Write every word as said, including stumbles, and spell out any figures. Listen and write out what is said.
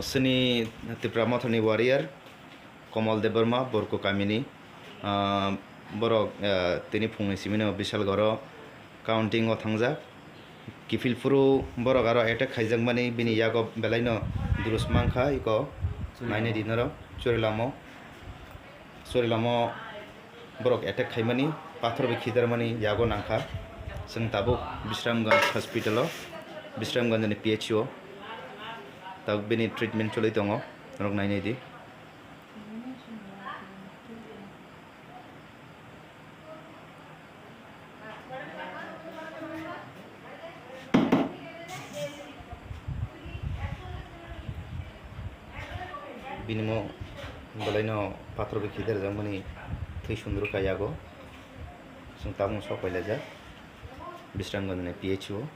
Chini Tipra Mothani warrior Komol Debbarma, Borku kamini, ah, borok, ah, tini phungni simino Bishalgoro counting o thangjak. Kiphil phuru borok aro attack khaijakmani bini yago belaino durus mankha, iko nainai di norok. Churilamo, Churilamo borok attack khaimani, pathor bai khidarmani yago nangkha. Chwng tabuk Bisramganj hospital o, Bisramganj ni P H C o tabuk bini treatment choli tongo, norok nainai di. Bini mo belaino pathor bai khidarjakmani thwi sundru kha yago. Chwng tabuk sok pailajak Bisramganj ni P H C o.